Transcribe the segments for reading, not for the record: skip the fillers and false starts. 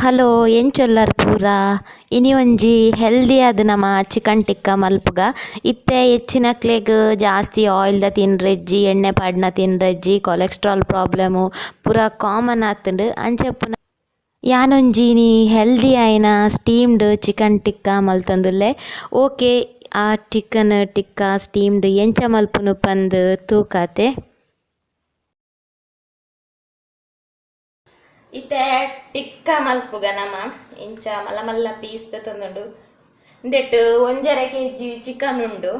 Hello ಎಂಚೊಲ್ಲರ್ ಪೂರ ಇನಿ ಒಂಜಿ ಹೆಲ್ದಿ ಆದ್ ನಮ ಚಿಕನ್ ಟಿಕ್ಕ ಮಲ್ಪುಗ. ಇತ್ತೆ ಎಚ್ಚಿನಕ್ಲೆಗ್ ಜಾಸ್ತಿ ಆಯಿಲ್ ದ ತಿನ್ರೆಜ್ಜಿ, ಎಣ್ಣೆ ಪಾಡ್ನ ತಿನ್ರೆಜ್ಜಿ, ಕೊಲೆಸ್ಟ್ರಾಲ್ ಪ್ರಾಬ್ಲಮ್ ಪೂರ ಕಾಮನ್ ಆತುಂಡು. ಅಂಚ ಯಾನೊಂಜಿ ಇನಿ ಹೆಲ್ದಿ ಆಯಿನ ಸ್ಟೀಮ್ಡ್ ಚಿಕನ್ ಟಿಕ್ಕ ಮಲ್ತೊಂದುಲ್ಲೆ. ಓಕೆ, ಆ ಚಿಕನ್ ಟಿಕ್ಕ ಸ್ಟೀಮ್ಡ್ ಎಂಚ ಮಲ್ಪುನು ಪಂದ್ ತೂಕಾತೆ. ಇತ್ತೆ ಟಿಕ್ಕ ಮಲ್ಪುಗ ನಮ ಇಂಚ ಮಲ್ಲ ಮಲ್ಲ ಪೀಸ್ ತಂದುಂಡು. ಇಂದೆಟ್ 1.5 ಕೆಜಿ ಚಿಕನ್ ಉಂಡು.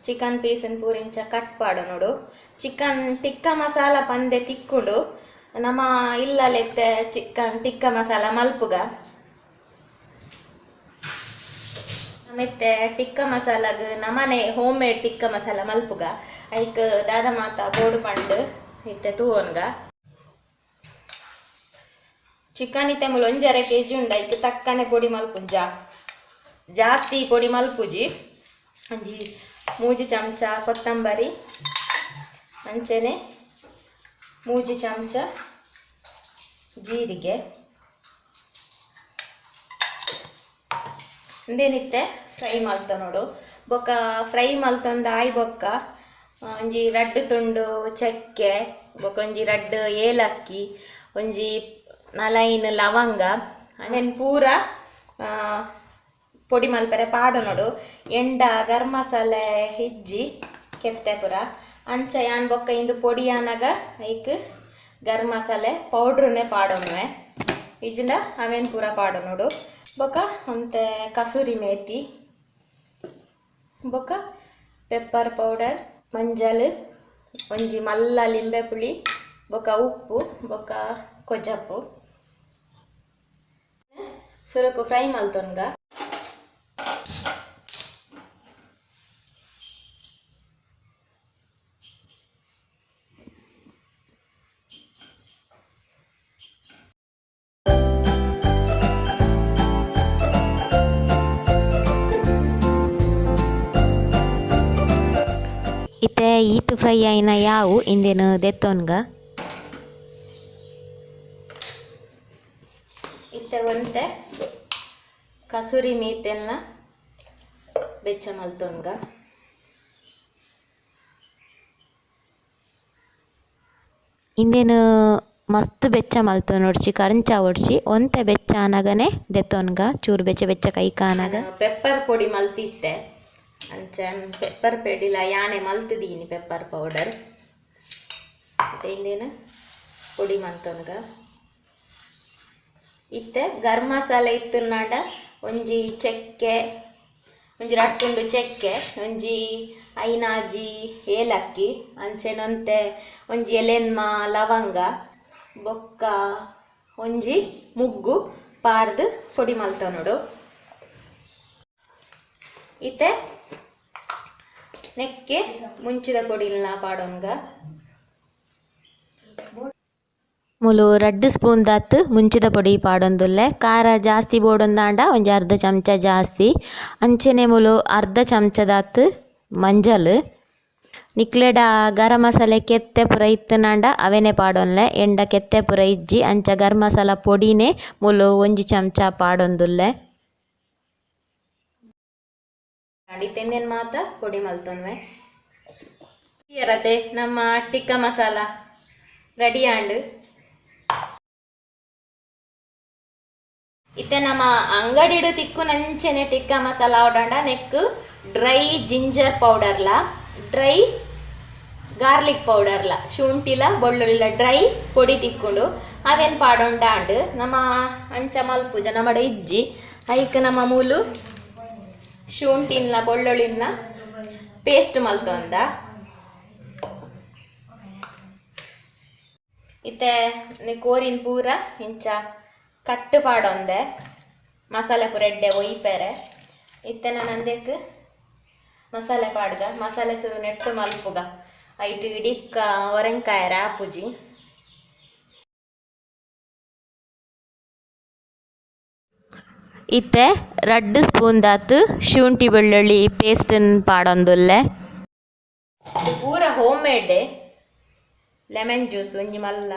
ಚಿಕನ್ ಪೀಸನ್ ಪೂರ ಇಂಚ ಕಟ್ ಪಾಡೊನೊಡು. ಚಿಕನ್ ಟಿಕ್ಕ ಮಸಾಲ ಪಂದೆ ತಿಕ್ಕುಂಡು. ನಮ ಇಲ್ಲಲೆತ್ತೆ ಚಿಕನ್ ಟಿಕ್ಕ ಮಸಾಲ ಮಲ್ಪುಗ. ನಮಿತ್ತೆ ಟಿಕ್ಕ ಮಸಾಲಾಗ್ ನಮನೆ ಹೋಮ್ ಮೇಡ್ ಟಿಕ್ಕ ಮಸಾಲ ಮಲ್ಪುಗ. ಐಕ್ ದಾದ ಮಾತ ಬೋಡು ಪಂಡು ಇತ್ತೆ ತೂವೊನ್ಗ. ಚಿಕನ್ ಇತ್ತೆ ಮೂಲು 1.5 ಕೆಜಿ ಉಂಡು. ಐಕ್ ತಕ್ಕನೆ ಪೊಡಿ ಮಲ್ಪುಂಜ, ಜಾಸ್ತಿ ಪೊಡಿ ಮಲ್ಪುಜಿ. ಒಂಜಿ 3 ಚಮಚ ಕೊತ್ತಂಬರಿ, ಅಂಚನೆ 3 ಚಮಚ ಜೀರಿಗೆ. ಇಂದೇನಿತ್ತೆ ಫ್ರೈ ಮಲ್ತ ನೋಡು. ಬೊಕ್ಕ ಫ್ರೈ ಮಲ್ತೊಂದು ಆಯ್ ಬೊಕ್ಕ ಒಂಜಿ 2 ತುಂಡು ಚಕ್ಕೆ, ಬೊಕ್ಕ ಒಂಜಿ 2 ಏಲಕ್ಕಿ, ಒಂಜಿ 4 ಲವಂಗ, ಆಮೇಲೆ ಪೂರ ಪೊಡಿ ಮಲ್ಪರೆ ಪಾಡೊನೊಡು. ಎಂಡ ಗರಂ ಮಸಾಲೆ ಇಜ್ಜಿ ಕೆತ್ತೆ ಪೂರ. ಅಂಚ ಯಾನ್ ಬೊಕ್ಕ ಇಂದು ಪೊಡಿ ಆನಗ ಐಕ್ ಗರಂ ಮಸಾಲೆ ಪೌಡ್ರನ್ನೇ ಪಾಡೊನುವೆ. ಇಜ್ಜಿಂಡ ಅವೇನ್ ಪೂರ ಪಾಡೊನೊಡು. ಬೊಕ್ಕ ಒಂತೆ ಕಸೂರಿ ಮೇಥಿ, ಬೊಕ್ಕ ಪೆಪ್ಪರ್ ಪೌಡರ್, ಮಂಜಲ್, ಒಂಜಿ ಮಲ್ಲ ಲಿಂಬೆ ಪುಳಿ, ಬೊಕ್ಕ ಉಪ್ಪು, ಬೊಕ್ಕ ಕೊಜಪು. ಸುರಕು ಫ್ರೈ ಮಲ್ತೊನ್ಗ. ಇತ್ತೆ ಈತ್ ಫ್ರೈ ಆಯಿನ ಯಾವು ಇಂದೆನ್ ದೆತ್ತೊನ್ಗ. ಇತ್ತೆ ಒಂತೆ ಕಸೂರಿ ಮೇಥಿನ್ ಬೆಚ್ಚ ಮಲ್ತೊನ್ಗ. ಇಂದೆನ್ ಮಸ್ತ್ ಬೆಚ್ಚ ಮಲ್ತೊನೊಡ್ಚಿ, ಕರಂಚ ಒಡ್ಚಿ. ಒಂತೆ ಬೆಚ್ಚ ಆನಗನೆ ದೆತ್ತೊನ್ಗ, ಚೂರು ಬೆಚ್ಚ ಬೆಚ್ಚ ಕೈಕ್ ಆನಗ. ಪೆಪ್ಪರ್ ಪೊಡಿ ಮಲ್ತಿತ್ತೆ. ಅಂಚ ಪೆಪ್ಪರ್ ಪೊಡಿಲ ಯಾನೆ ಮಲ್ತದೀನಿ ಪೆಪ್ಪರ್ ಪೌಡರ್. ಇಂದೇನು ಪೊಡಿ ಮಲ್ತೊನ್ಗ. ಇತ್ತೆ ಗರಂ ಮಸಾಲೆ ಇತ್ತುನಾಂಡ ಒಂಜಿ ಚಕ್ಕೆ, ಒಂಜಿ 2 ತುಂಡು ಚಕ್ಕೆ, ಒಂಜಿ 5 ಏಲಕ್ಕಿ, ಅಂಚೆನೊಂತೆ ಒಂಜಿ ಎಲೆನ್ಮ ಲವಂಗ, ಬೊಕ್ಕ ಒಂಜಿ ಮುಗ್ಗು ಪಾಡ್ದು ಪೊಡಿ ಮಲ್ತೊನೊಡು. ಇತ್ತೆ ನೆಕ್ಕೆ ಮುಂಚಿದ ಪೊಡಿಲ ಪಾಡೊನ್ಗ. ಮೂಲು 2 ಸ್ಪೂನ್ ದಾತ್ ಮುಂಚಿದ ಪೊಡಿ ಪಾಡೊಂದುಲ್ಲೆ. ಖಾರ ಜಾಸ್ತಿ ಬೋಡೊಂದಾಂಡ ಒಂಜಿ ಅರ್ಧ ಚಮಚ ಜಾಸ್ತಿ. ಅಂಚನೆ ಮೂಲು ಅರ್ಧ ಚಮಚದಾತ್ ಮಂಜಲ್. ನಿಕ್ಲೆಡ ಗರಂ ಮಸಾಲೆ ಕೆತ್ತೆ ಪೂರ ಇತ್ತುನಾಂಡ ಅವೆನೆ ಪಾಡೊನ್ಲೆ. ಎಂಡ ಕೆತ್ತೆ ಪೂರ ಇಜ್ಜಿ ಅಂಚ ಗರಂ ಮಸಾಲ ಪೊಡಿನೆ ಮೂಲು 1 ಚಮಚ ಪಾಡೊಂದುಲ್ಲೆ. ಇತ್ತೆಂದೇನು ಮಾತ ಪೊಡಿ ಮಲ್ತೊನ್ವೆ. ನಮ್ಮ ಟಿಕ್ಕ ಮಸಾಲ ರೆಡಿ ಆಂಡ್. ಇತ್ತೆ ನಮ್ಮ ಅಂಗಡಿಡು ತಿಕ್ಕು ನಂಚೆನೆ ಟಿಕ್ಕ ಮಸಾಲ ಅವಡಂಡ ನೆಕ್ ಡ್ರೈ ಜಿಂಜರ್ ಪೌಡರ್ಲ, ಡ್ರೈ ಗಾರ್ಲಿಕ್ ಪೌಡರ್ಲ, ಶುಂಠಿಲ ಬೆಳ್ಳುಳ್ಳಿಲ ಡ್ರೈ ಪೊಡಿ ತಿಕ್ಕೊಂಡು ಅವೇನು ಪಾಡೊಂಡ ಆಂಡ್. ನಮ್ಮ ಅಂಚ ಮಲ್ಪುಜ, ನಮ್ಮಡ ಇಜ್ಜಿ. ಐಕ್ ನಮ್ಮ ಮೂಲು ಶುಂಠಿನ್ಲ ಬೆಳ್ಳುಳ್ಳಿನ್ಲ ಪೇಸ್ಟ್ ಮಲ್ತೊಂದ. ಇತ್ತೆ ಕೋರಿನ್ ಪೂರ ಇಂಚ ಕಟ್ಟು ಪಾಡೊಂದೆ. ಮಸಾಲೆ ಪೂರ ಎಡ್ಡೆ ಒಯ್ಪೆರೆ. ಇತ್ತೆ ನಾನು ಅಂದೆಕ್ ಮಸಾಲೆ ಪಾಡ್ಗ. ಮಸಾಲೆ ಸುರು ನೆಟ್ಟು ಮಲ್ಪುಗ. ಐಟ್ ಇಡಿಕ್ಕ ಒರೆಂಕಾಯರ ಆಪುಜಿ. ಇತ್ತೆ 2 ಸ್ಪೂನ್ ದಾತ್ ಶುಂಠಿ ಬೆಳ್ಳುಳ್ಳಿ ಪೇಸ್ಟನ್ ಪಾಡೊಂದುಲ್ಲೆ. ಪೂರ ಹೋಮ್ ಮೇಡ್ ಲೆಮನ್ ಜ್ಯೂಸ್ ಒಂಜಿ ಮಲ್ಲ.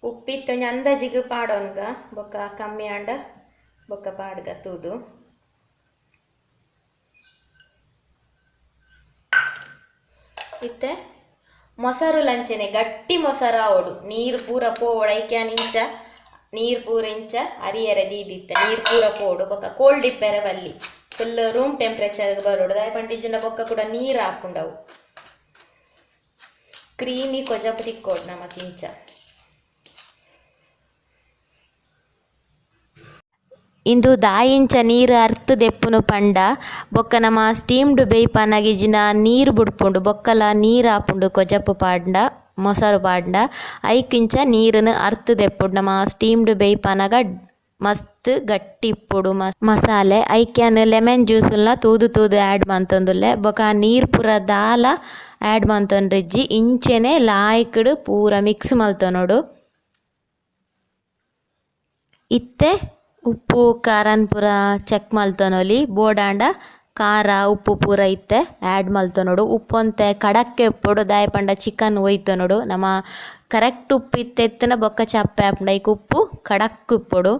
ಉಪ್ಪಿತ್ತು ಒಂಜಿ ಅಂದಾಜಿಗ್ ಪಾಡೊನ್ಗ ಬೊಕ್ಕ ಕಮ್ಮಿ ಆಂಡ ಬೊಕ್ಕ ಪಾಡ್ಗ ತೂದು. ಇತ್ತೆ ಮೊಸರು ಲಂಚನೆ ಗಟ್ಟಿ ಮೊಸರು ಆವೊಡು, ನೀರು ಪೂರ ಪೋವೊಡು. ಐಕ್ಯಾನ್ ಇಂಚ ನೀರು ಪೂರ ಇಂಚ ಅರಿಯರೆ ದೀದಿತ್ತೆ, ನೀರು ಪೂರ ಪೋವೊಡು. ಬೊಕ್ಕ ಕೋಲ್ಡ್ ಇಪ್ಪೆರೆ ಬಲ್ಲಿ, ಫುಲ್ ರೂಮ್ ಟೆಂಪ್ರೇಚರ್ ಬರೋಡು. ದಾಯೆ ಪಂಡ ಬೊಕ್ಕ ಕೂಡ ನೀರು ಹಾಪುಂಡವು. ಕ್ರೀಮಿ ಕೊಜಪು ತಿಕ್ಕೋಡು ನಮಕ್ ಇಂಚ. ಇಂದು ದಾಯಿಂಚ ನೀರು ಅರ್ತ್ ದೆಪ್ಪುನು ಪಂಡ ಬೊಕ್ಕ ನಮ ಸ್ಟೀಮ್ಡ್ ಬೇಯ್ಪನಗ ಇಜ್ಜಿಂಡ ನೀರು ಬುಡ್ಪುಂಡು, ಬೊಕ್ಕಲ ನೀರು ಆಪುಂಡು ಕೊಜಪು ಪಾಡ್ಂಡ ಮೊಸರು ಪಾಡ್ಂಡ. ಐಕಿಂಚ ನೀರನ್ನು ಅರ್ತ್ ದೆಪ್ಪುಡು. ನಮ ಸ್ಟೀಮ್ಡ್ ಬೇಯ್ಪನಗ ಮಸ್ತ್ ಗಟ್ಟಿ ಇಪ್ಪೊಡು ಮಸಾಲೆ. ಐಕ್ಯಾನ್ ಲೆಮನ್ ಜ್ಯೂಸುಲ್ನ ತೂದು ತೂದು ಆ್ಯಡ್ ಮಂತೊಂದುಲ್ಲೆ. ಬೊಕ್ಕ ನೀರು ಪೂರ ದಾಲ ಆ್ಯಡ್ ಮಂತೊಂಡ್ರಿಜ್ಜಿ, ಇಂಚೆನೆ ಲಾಯ್ಕ್ಡ್ ಪೂರ ಮಿಕ್ಸ್ ಮಲ್ತೊನೊಡು. ಇತ್ತೆ ಉಪ್ಪು ಖಾರನ್ ಪೂರ ಚೆಕ್ ಮಲ್ತೊನೊಲಿ. ಬೋಡಾಂಡ ಖಾರ ಉಪ್ಪು ಪೂರ ಇತ್ತೆ ಆ್ಯಡ್ ಮಲ್ತೊನೊಡು. ಉಪ್ಪೊಂತೆ ಕಡಕ್ಕೆ ಉಪ್ಪೊಡು, ದಾಯೆ ಪಂಡ ಚಿಕನ್ ಒಯ್ತೊನೊಡು. ನಮ ಕರೆಕ್ಟ್ ಉಪ್ಪು ಇತ್ತೆ ಎತ್ತುನ ಬೊಕ್ಕ ಚಪ್ಪೆ ಆಪುಂಡು. ಐಕ್ ಉಪ್ಪು ಕಡಕ್ ಉಪ್ಪೊಡು.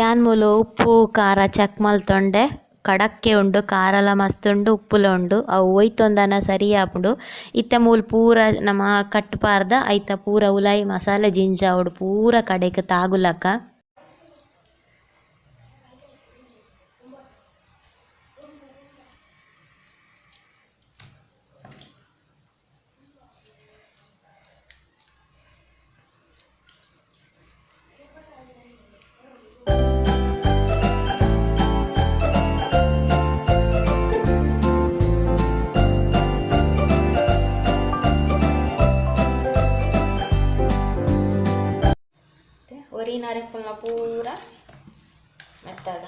ಯಾನ್ ಮೂಲು ಉಪ್ಪು ಖಾರ ಚೆಕ್ ಮಲ್ತೊಂಡೆ, ಕಡಕ್ಕೆ ಉಂಡು, ಖಾರಲ ಮಸ್ತ್ ಉಂಡು, ಉಪ್ಪುಲ ಉಂಡು. ಅವು ಒಯ್ತೊಂದನ ಸರಿ ಆಪುಂಡು. ಇತ್ತೆ ಮೂಲು ಪೂರ ನಮ ಕಟ್ ಪಾರ್ದ ಐತ ಪೂರ ಉಲಾಯಿ ಮಸಾಲೆ ಜಿಂಜಾವೊಡು ಪೂರ ಕಡೆಕ್ ತಾಗುಲಕ. ಒರಿನಾರೆ ಪೂರ ಮೆತ್ತಾಗ.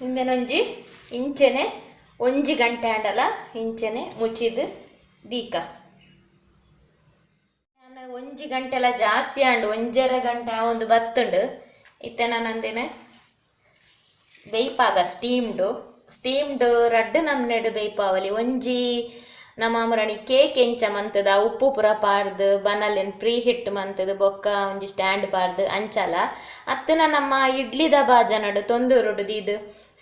ಇಂದೆನೊಂಜಿ ಇಂಚೆನೆ ಒಂಜಿ ಗಂಟೆ ಆಂಡಲ ಇಂಚೆನೆ ಮುಚ್ಚಿದ್ ದೀಕ. ನಾನು ಒಂಜಿ ಗಂಟೆಲ ಜಾಸ್ತಿ ಆಂಡು, ಒಂಜರೆ ಗಂಟೆ ಒಂದು ಬತ್ತುಂಡು. ಇತ್ತೆ ನಾನು ಅಂದೇನೆ ಬೇಯ್ಪಾಗ ಸ್ಟೀಮ್ಡು ಸ್ಟೀಮ್ಡ್ ರಡ್ಡ್ ನಮ್ನೆಡ್ ಬೇಯ್ಪಾವಲಿ. ಒಂಜಿ ನಮ್ಮ ಅಮರಣಿ ಕೇಕ್ ಎಂಚ ಮಂತದ ಉಪ್ಪು ಪೂರ ಪಾರ್ದ್ ಬನಲೆನ್ ಪ್ರೀ ಹಿಟ್ ಮಂತದ ಬೊಕ್ಕ ಒಂಜಿ ಸ್ಟ್ಯಾಂಡ್ ಪಾರ್ದ್ ಅಂಚಲ. ಅತ್ತನ ನಮ್ಮ ಇಡ್ಲಿದ ಬಾಜನಡ್ ತೊಂದೂರುಡು ದೀದ್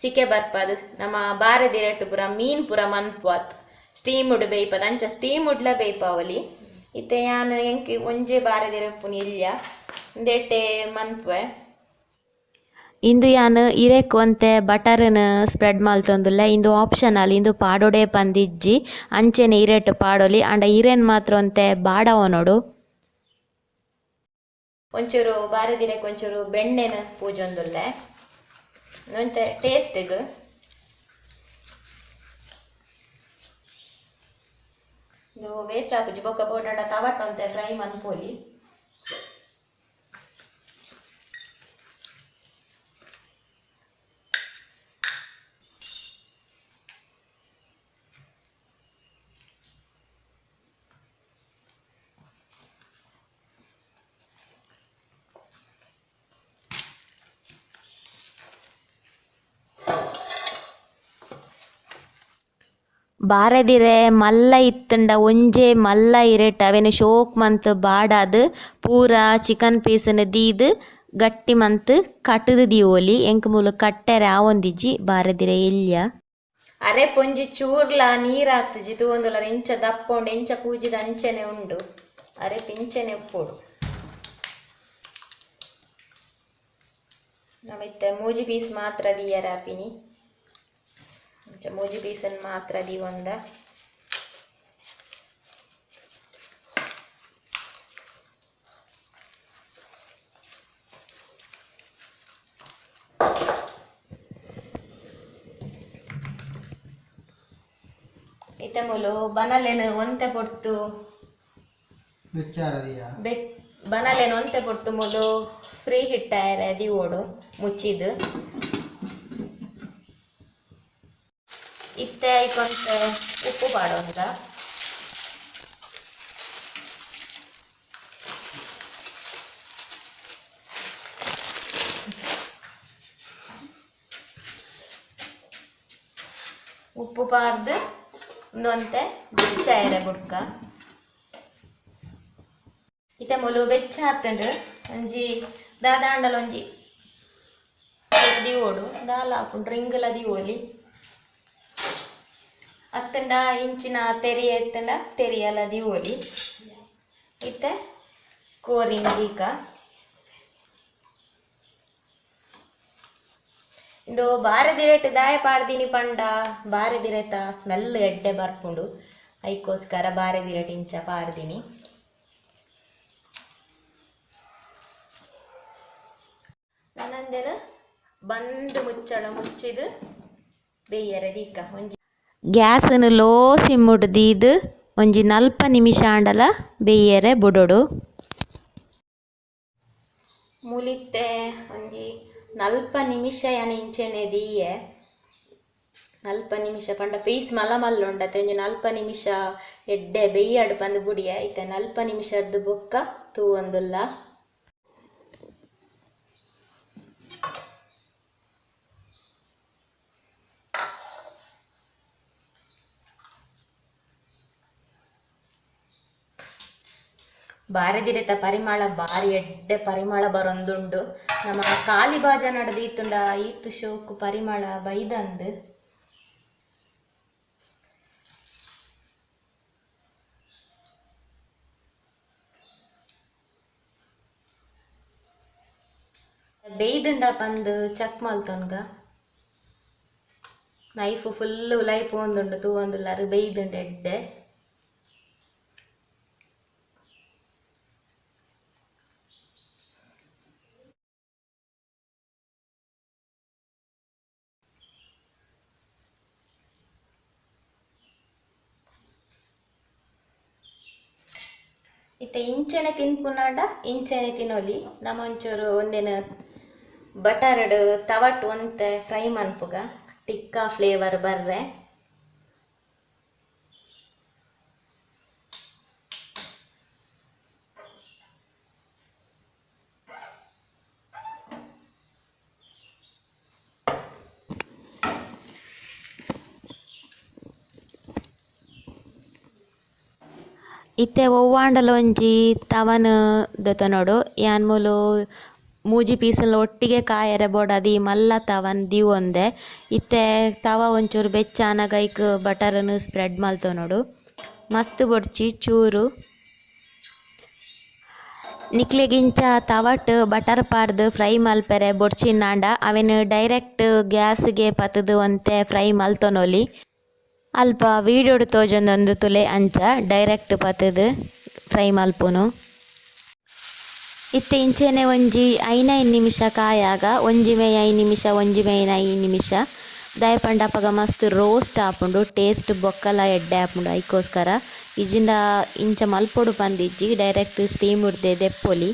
ಸಿಕೆ ಬರ್ಪದ್ ನಮ್ಮ ಬಾರೆದಿರಟ್ಟು ಪೂರ ಮೀನ್ ಪೂರ ಮನ್ಪುವತ್ ಸ್ಟೀಮ್ಡ್ ಬೇಯ್ಪದ ಅಂಚ ಸ್ಟೀಮ್ಡ್ಲ ಬೇಯ್ಪಾವಲಿ. ಇತ್ತೆ ಯಾನ್ ಎಂಕ್ ಒಂಜೆ ಬಾರೆದಿರಪ್ಪುನಿ ಇಲ್ಯ ಉಂದೆಟೆ ಮನ್ಪುವೆ. ಇಂದು ಯಾನ್ ಇರೆಕ್ ಒಂತೆ ಬಟರ್ನ್ ಸ್ಪ್ರೆಡ್ ಮಲ್ತೊಂದುಲ್ಲೆ. ಇಂದು ಆಪ್ಷನಲ್, ಇಂದು ಪಾಡೊಡೆ ಪಂದಿಜ್ಜಿ, ಅಂಚೆನೆ ಇರೆಟ್ ಪಾಡೊಲಿ. ಆಂಡ ಇರೆನ್ ಮಾತ್ರ ಒಂತೆ ಬಾಡವೊನೊಡು. ಒಂಚೂರು ಬಾರೆದಿರೆಕ್ ಒಂಚೂರು ಬೆಣ್ಣೆನ್ ಪೂಜೊಂದುಲ್ಲೆ ಒಂತೆ ಟೇಸ್ಟ್ಗ್. ಇಂದು ವೇಸ್ಟ್ ಆಪುಜಿ, ಬೊಕ್ಕ ಬೋಡಾಂಡ ತವಟ್ ಒಂತೆ ಫ್ರೈ ಮನ್ಪೊಲಿ. ಬಾರೆದಿರೆ ಮಲ್ಲ ಇತ್ತುಂಡ ಒಂಜೆ ಮಲ್ಲ ಇರೆಟ್ ಅವೆನ್ ಶೋಕ್ ಮಂತ್ ಬಾಡಾದ್ ಪೂರ ಚಿಕನ್ ಪೀಸ್ನ್ ದೀದ್ ಗಟ್ಟಿ ಮಂತ್ ಕಟುದು ದೀವೊಲಿ. ಎಂಕ್ ಮೂಲು ಕಟ್ಟೆರೆ ಆವೊಂದಿಜ್ಜಿ, ಬಾರೆದಿರೆ ಎಲ್ಯ. ಅರೆ ಪೊಂಜಿ ಚೂರ್ಲ ನೀರಾತುಜಿ ತೂವೊಂದುಲ್ಲರ್ ಎಂಚ ದಪ್ಪ ಉಂಡು, ಎಂಚ ಪೂಜಿದ ಅಂಚನೆ ಉಂಡು. ಅರೆ ಪಿಂಚನೆ ಉಪ್ಪೊಡು. ನಮಿತ್ತೆ ಮೂಜಿ ಪೀಸ್ ಮಾತ್ರ ದೀಯರ ಆಪಿನಿ, ಇಂಚ ಮೂಜಿ ಪೀಸನ್ ಮಾತ್ರ ದೀವೊಂದ. ಇತ್ತೆ ಮೂಲು ಬನಲೆನ್ ಒಂತೆ ಪೊರ್ತು ಬನಲೆನ್ ಒಂತೆ ಪೊರ್ತು ಮೂಲು ಫ್ರೀ ಹಿಟ್ ಆಯರೆ ದೀವೊಡು ಮುಚ್ಚಿದ್. ಇತ್ತೆ ಐಕೊಂತೆ ಉಪ್ಪು ಪಾಡೊಂದ ಉಪ್ಪು ಪಾಡ್ದು ಒಂದೊಂತೆ ಬೆಚ್ಚಾಯರೆ ಬುಡ್ಕ ಇತ್ತೆ ಮುಲು ಬೆಚ್ಚ ಆತುಂಡು ಒಂಜಿ ದಾದಾಂಡಲ ಒಂಜಿ ದಿವೋಡು ದಾಲ ಆಪುಂಡು ರಿಂಗಲ ದಿವೋಲಿ ಅತ್ತಂಡ ಇಂಚಿನ ತೆರಿಯ ಎತ್ತಂಡ ತೆರಿಯಲ ದಿವೋಲಿ ಇತ್ತೆ ಕೋರಿನ ದೀಕ ಇಂದು ಬಾರದಿರೇಟ್ ದಾಯ ಪಾಡ್ದಿನಿ ಪಂಡ ಬಾರದಿರೇತ ಸ್ಮೆಲ್ ಎಡ್ಡೆ ಬರ್ಪುಂಡು ಐಕೋಸ್ಕರ ಬಾರದಿರೇಟ್ ಇಂಚ ಪಾಡ್ದಿನಿ ನಾನಂದೇನು ಬಂದು ಮುಚ್ಚಳ ಮುಚ್ಚಿದು ಬೇಯರೆ ದೀಕ ಒಂಜಿ ಗ್ಯಾಸನ್ನು ಲೋ ಸಿಮ್ಮುಡು ದೀದು ಒಂಜಿ ನಲ್ಪ ನಿಮಿಷ ಆಂಡಲ ಬೇಯರೆ ಬುಡೊಡು ಮುಲಿತ್ತೆ ಒಂಜಿ ನಲ್ಪ ನಿಮಿಷ ಯಾನ್ ಇಂಚೆನೆ ದೀಯೆ ನಲ್ಪ ನಿಮಿಷ ಪಂಡ ಪೀಸ್ ಮಲ್ಲ ಮಲ್ಲ ಉಂಡತೆ ಒಂಜಿ ನಲ್ಪ ನಿಮಿಷ ಎಡ್ಡೆ ಬೆಯ್ಯಡ್ ಪಂದ್ ಬುಡಿಯ ಇತ್ತೆ ನಲ್ಪ ನಿಮಿಷದ್ದು ಬೊಕ್ಕ ತೂವೊಂದುಲ್ಲ ಬಾರದಿರೆತ ಪರಿಮಳ ಬಾರಿ ಎಡ್ಡೆ ಪರಿಮಳ ಬರೊಂದುಂಡು ನಮ್ಮ ಕಾಲಿ ಬಾಜ ನಡದೀತುಂಡ ಈತು ಶೋಕು ಪರಿಮಳ ಬೈದಂದು ಬೇಯ್ದುಂಡ ಪಂದು ಚಕ್ ಮಲ್ತೊನ್ಗ ನೈಫ್ ಫುಲ್ ಉಲೈ ಪೋಂದುಂಡು ತೂವೊಂದುಲ್ಲಾರು ಬೇಯ್ದುಂಡು ಎಡ್ಡೆ ಇತ್ತೆ ಇಂಚೆನೆ ತಿನ್ಪುನಾಂಡ ಇಂಚೆನೆ ತಿನ್ನೊಲಿ ನಮ್ಮ ಒಂಚೂರು ಒಂದೇನು ಬಟರ್ಡ್ ತವಟ್ ಒಂತೆ ಫ್ರೈ ಮನ್ಪುಗ ಟಿಕ್ಕಾ ಫ್ಲೇವರ್ ಬರ್ರೆ ಇತ್ತೆ ಒವ್ವಾಂಡಲ ಒಂಜಿ ತವನ್ ದೆತೊನೊಡು ಯಾನ್ ಮೂಲು ಮೂಜಿ ಪೀಸಲ್ ಒಟ್ಟಿಗೆ ಕಾಯರೆ ಬೋಡಾದ್ ಈ ಮಲ್ಲ ತವನ್ ದೀವೊಂದೆ ಇತ್ತೆ ತವ ಒಂಚೂರು ಬೆಚ್ಚ ಆನಗ ಐಕ್ ಬಟರನ್ ಸ್ಪ್ರೆಡ್ ಮಲ್ತೊನೊಡು ಮಸ್ತ್ ಬೊಡ್ಚಿ ಚೂರು ನಿಕ್ಲೆಗ್ ತವಟ್ ಬಟರ್ ಪಾಡ್ದ್ ಫ್ರೈ ಮಲ್ಪೆರೆ ಬೊಡ್ಚಿನಾಂಡ ಅವೆನ್ ಡೈರೆಕ್ಟ್ ಗ್ಯಾಸ್ಗೆ ಪತ್ತುದು ಒಂತೆ ಫ್ರೈ ಮಲ್ತೊನೊಲಿ ಅಲ್ಪ ವೀಡಿಯೋಡು ತೋಜೊಂದೊಂದು ತುಲೆ ಅಂಚ ಡೈರೆಕ್ಟ್ ಪತ್ತುದು ಫ್ರೈ ಮಲ್ಪುನು ಇತ್ತೆ ಇಂಚೆನೆ ಒಂಜಿ 5 ನಿಮಿಷ ಕಾಯಾಗ ಒಂಜಿ ಮೈ 5 ನಿಮಿಷ ಒಂಜಿ ಮೈ 5 ನಿಮಿಷ ದಾಯಪಂಡ ಅಪಗ ಮಸ್ತ್ ರೋಸ್ಟ್ ಆಪುಂಡು ಟೇಸ್ಟ್ ಬೊಕ್ಕಲ ಎಡ್ಡೆ ಆಪುಂಡು ಐಕೋಸ್ಕರ ಇಜಿಂಡ ಇಂಚ ಮಲ್ಪೊಡು ಪಂದಿಜ್ಜಿ ಡೈರೆಕ್ಟ್ ಸ್ಟೀಮ್ ಉರ್ದೆ ದೆಪ್ಪೊಲಿ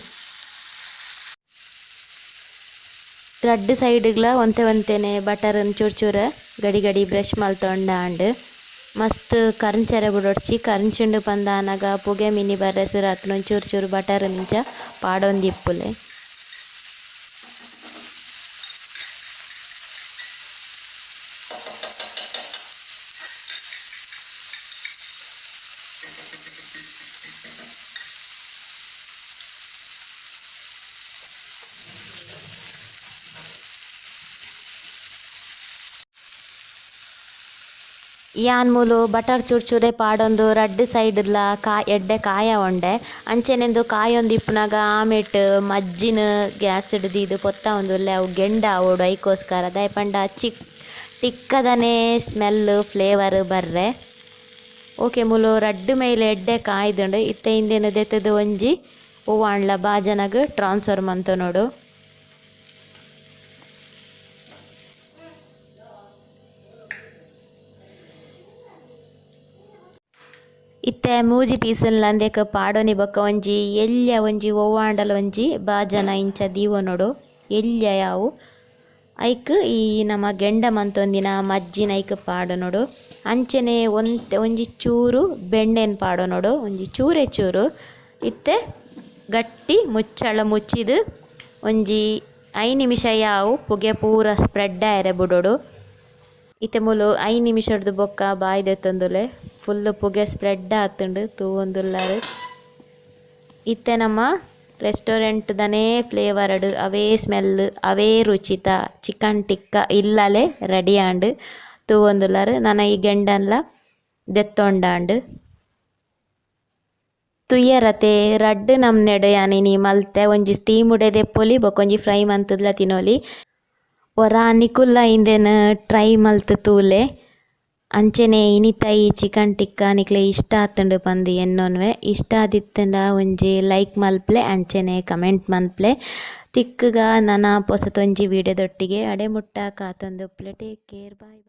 ರಡ್ಡ್ ಸೈಡ್ಗ್ಲ ಒಂತೆ ಒಂತೆನೆ ಬಟರ್ ಚೂರು ಚೂರು ಗಡಿ ಗಡಿ ಬ್ರಷ್ ಮಲ್ತೊಂಡಾಂಡ್ ಮಸ್ತ್ ಕರ್ಂಚೆರೆ ಬುಡೊಡ್ಚಿ ಕರ್ಂಚುಂಡು ಪಂದಾನಗ ಪುಗೆ ಮಿನಿ ಬರ್ರೆ ಸುರಾತ್ನ ಚೂರು ಚೂರು ಬಟರ್ ಇಂಚ ಪಾಡೊಂದಿಪ್ಪುಲೆ ಯಾನ್ ಮೂಲು ಬಟರ್ ಚೂರು ಚೂರೆ ಪಾಡೊಂದು ರಡ್ಡ್ ಸೈಡ್ಲ ಎಡ್ಡೆ ಕಾಯ ಉಂಡೆ ಅಂಚೆನೆಂದು ಕಾಯೊಂದು ಇಪ್ಪುನಗ ಆಮೇಟ್ ಮಜ್ಜಿನ ಗ್ಯಾಸ್ ದೀದ್ ಪೊತ್ತ ಉಂದುಲ್ಲೆ ಅವು ಗೆಂಡ ಆವೊಡು ಐಕೋಸ್ಕರ ದಾಯೆ ಪಂಡ ಚಿಕ್ ಟಿಕ್ಕದನೆ ಸ್ಮೆಲ್ ಫ್ಲೇವರ್ ಬರ್ರೆ ಓಕೆ ಮೂಲು ರಡ್ಡ್ ಮೈಲ್ ಎಡ್ಡೆ ಕಾಯ್ದುಂಡು ಇತ್ತೆ ಇಂದೆನ್ ದೆತ್ತುದು ಒಂಜಿ ಒವ್ವಾಂಡ್ಲ ಬಾಜನಗ್ ಟ್ರಾನ್ಸ್ಫರ್ ಮಂತೊನೊಡು ಇತ್ತೆ ಮೂಜಿ ಪೀಸನ್ ಅಂದೆಕ್ ಪಾಡೊನಿ ಬೊಕ್ಕ ಒಂಜಿ ಎಲ್ಯ ಒಂಜಿ ಒವ್ವಾಂಡಲ ಒಂಜಿ ಬಾಜನ ಇಂಚ ದೀವೊನೊಡು ಎಲ್ಯ ಯಾವು ಐಕ್ ಈ ನಮ ಗೆಂಡ ಮಂತೊಂದಿನ ಮಜ್ಜಿನ ಐಕ್ ಪಾಡೊನೊಡು ಅಂಚನೆ ಒಂತೆ ಒಂಜಿ ಚೂರು ಬೆಣ್ಣೆನ್ ಪಾಡೊನೊಡು ಒಂಜಿ ಚೂರೇ ಚೂರು. ಇತ್ತೆ ಗಟ್ಟಿ ಮುಚ್ಚಳ ಮುಚ್ಚಿದ್ ಒಂಜಿ 5 ನಿಮಿಷ ಯಾವು ಪುಗೆ ಪೂರ ಸ್ಪ್ರೆಡ್ ಆಯೆರೆ ಬುಡೊಡು. ಇತ್ತೆ ಮೂಲು 5 ನಿಮಿಷರ್ದ್ ಬೊಕ್ಕ ಬಾಯಿ ದೆತ್ತೊಂದುಲ್ಲೆ ಫುಲ್ಲ್ ಪುಗೆ ಸ್ಪ್ರೆಡ್ ಆತುಂಡು ತೂವೊಂದುಲ್ಲರ್. ಇತ್ತೆ ನಮ ರೆಸ್ಟೋರೆಂಟ್ ದನೇ ಫ್ಲೇವರ್ ಡ್ ಅವೇ ಸ್ಮೆಲ್ ಅವೇ ರುಚಿತ ಚಿಕನ್ ಟಿಕ್ಕ ಇಲ್ಲಲೆ ರೆಡಿ ಆಂಡ್ ತೂವೊಂದುಲ್ಲರ್. ನನ ಈ ಗೆಂಡನ್ಲ ದೆತ್ತೊಂಡಾಂಡ್. ತೂಯರತೆ ರಡ್ಡ್ ನಮ್ನೆಡ್ ಯಾನ್ ಇನಿ ಮಲ್ತೆ ಒಂಜಿ ಸ್ಟೀಮ್ ಡೇ ದೆಪ್ಪೊಲಿ ಬೊಕೊಂಜಿ ಫ್ರೈ ಮಂತುದ್ಲ ತಿನೊಲಿ. ಒರ ನಿಕುಲ್ಲ ಇಂದೆನ್ ಟ್ರೈ ಮಲ್ತ್ ತೂಲೆ. ಅಂಚನೆ ಇನಿತ ಈ ಚಿಕನ್ ಟಿಕ್ಕ ನಿಕ್ಲೆ ಇಷ್ಟ ಆತುಂಡು ಪಂದ್ ಎನ್ನೊನ್ವೆ. ಇಷ್ಟ ಆದಿತ್ತುಂಡ ಒಂಜಿ ಲೈಕ್ ಮಲ್ಪುಲೆ ಅಂಚನೆ ಕಮೆಂಟ್ ಮನ್ಪುಲೆ. ತಿಕ್ಕುಗ ನನ ಪೊಸತೊಂಜಿ ವಿಡಿಯೋ ದೊಟ್ಟಿಗೆ ಅಡೆ ಮುಟ್ಟ ಕಾತೊಂದುಪ್ಪುಲೆ. Take care bye.